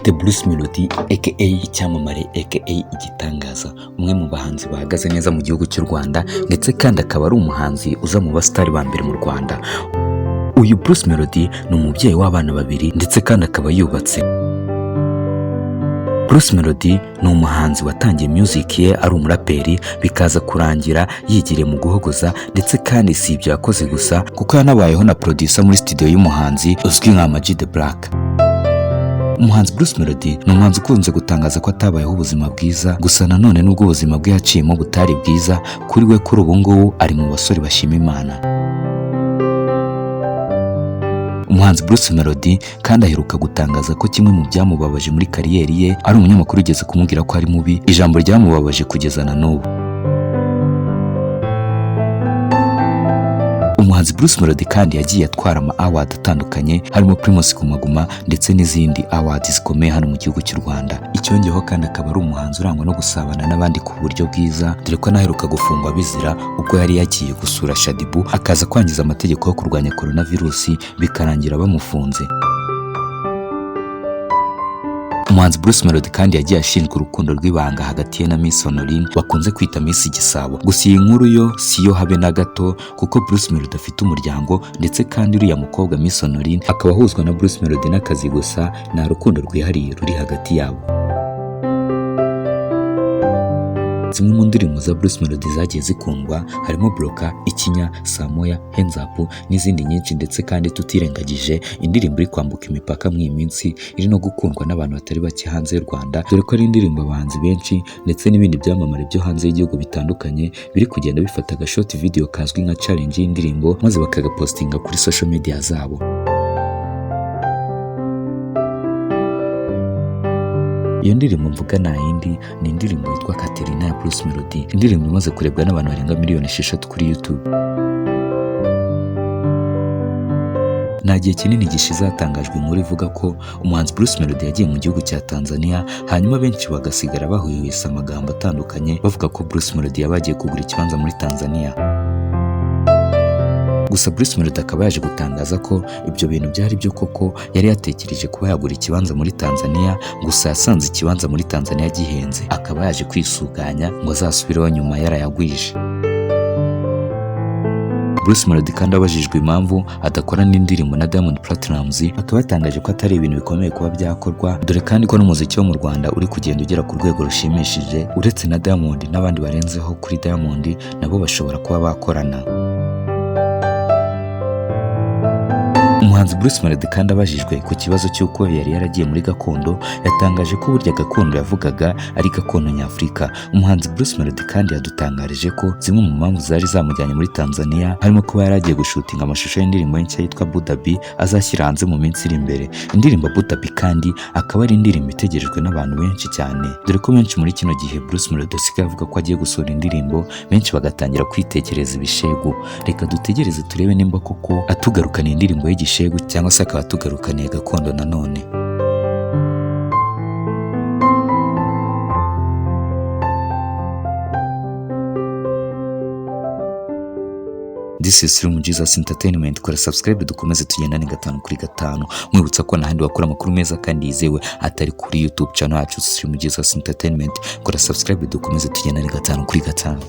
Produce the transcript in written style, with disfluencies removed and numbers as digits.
Dufite Bruce Melody aka icyamamare aka igitangaza, umwe mu bahanzi bahagaze neza mu gihugu cy'u Rwanda, ndetse kandi akaba ari umuhanzi uza mu basitari ba mbere mu Rwanda. Uyu Bruce Melody ni umubyeyi w'abana babiri, ndetse kandi akaba yubatse. Bruce Melody ni umuhanzi watangiye music ye ari umuraperi, bikaza kurangira yigiriye mu guhogoza. Ndetse kandi si ibyo yakoze gusa, kuko yanabayeho na producer muri studio y'umuhanzi uzwi nka Ama G The Black. Umuhanzi Bruce Melody ni umuhanzi ukunze gutangaza ko atabayeho ubuzima bwiza. Gusa nanone, nubwo ubuzima bwe yaciyemo butari bwiza kuri we, kuri ubu ngubu ari mu basore bashima Imana. Umuhanzi Bruce Melody kandi aheruka gutangaza ko kimwe mu byamubabaje muri kariyeri ye ari umunyamakuru ugeze kumubwira ko ari mubi, ijambo ryamubabaje kugeza na n'ubu. Umuhanzi Bruce Melody kandi yagiye atwara ama award atandukanye, harimo Primus Guma Guma ndetse n'izindi awards zikomeye hano mu gihugu cy'u Rwanda. Icyongeyeho kandi, akaba ari umuhanzi urangwa no gusabana n'abandi ku buryo bwiza, dore ko anaheruka gufungwa bizira ubwo yari yagiye gusura Shaddyboo, akaza kwangiza amategeko yo kurwanya coronavirus, bikarangira bamufunze. Umuhanzi Bruce Melody kandi yagiye ashinjwa urukundo rw'ibanga hagati ye na Miss Honorine bakunze kwita Miss Igisabo. Gusa iyi nkuru yo si yo habe na gato, kuko Bruce Melody afite umuryango, ndetse kandi uriya mukobwa Miss Honorine akaba ahuzwa na Bruce Melody n'akazi gusa, nta rukundo rwihariye ruri hagati yabo. Zimwe mu ndirimbo za Bruce Melody zagiye zikundwa harimo Broka, Ikinya, Samoya, Hands Up n'izindi nyinshi. Ndetse kandi tutirengagije indirimbo iri kwambuka imipaka muri iyi minsi, iri no gukundwa n'abantu batari bake hanze y'u Rwanda, dore ko ari indirimbo abahanzi benshi ndetse n'ibindi byamamare byo hanze y'igihugu bitandukanye biri kugenda bifata agashort video kazwi nka challenge y'indirimbo, maze bakagapostinga kuri social media zabo. Iyo ndirimbo mvuga nta yindi, ni indirimbo yitwa Katerina ya Bruce Melody, indirimbo imaze kurebwa n'abantu barenga miliyoni 6 kuri YouTube. Nta gihe kinini gishize hatangajwe inkuru ivuga ko umuhanzi Bruce Melody yagiye mu gihugu cya Tanzania, hanyuma benshi bagasigara bahwihwisa amagambo atandukanye, bavuga ko Bruce Melody yaba yagiye kugura ikibanza muri Tanzania. Gusa Bruce Melody akaba yaje gutangaza ko ibyo bintu byari byo koko, yari yatekereje kuba yagura ikibanza muri Tanzania, gusa yasanze ikibanza muri Tanzania gihenze, akaba yaje kwisuganya ngo azasubireho nyuma yarayagwije. Bruce Melody kandi abajijwe impamvu adakora n'indirimbo na Diamond Platnumz, akaba yatangaje ko atari ibintu bikomeye kuba byakorwa, dore kandi ko n'umuziki wo mu Rwanda uri kugenda ugera ku rwego rushimishije. Uretse na Diamond, n'abandi barenzeho kuri Diamond nabo bashobora kuba bakorana. Umuhanzi Bruce Melody kandi abajijwe ku kibazo cy'uko yari yaragiye muri gakondo, yatangaje ko burya gakondo yavugaga ari gakondo nyafurika. Umuhanzi Bruce Melody kandi yadutangarije ko zimwe mu mpamvu zari zamujyanye muri Tanzania harimo kuba yari agiye gushutinga amashusho y'indirimbo nshya yitwa Budabi azashyira hanze mu minsi iri imbere. Indirimbo Budabi kandi akaba ari indirimbo itegerejwe n'abantu benshi cyane, dore ko benshi muri kino gihe Bruce Melody asigaye avuga ko agiye gusohora indirimbo, benshi bagatangira kwitekereza ibishegu. Reka dutegereze turebe nimba koko atugarukana indirimbo y'igishegu cyangwa se akaba atugarukaniye gakondo nanone. This is Room Jesus Entertainment. Kora subscribe dukomeze tugendane gatanu kuri gatanu. Mwibutsa ko n'ahandi wakora amakuru meza kandi yizewe atari kuri YouTube channel yacu Stream Jesus Entertainment. Kora subscribe dukomeze tugendane gatanu kuri gatanu.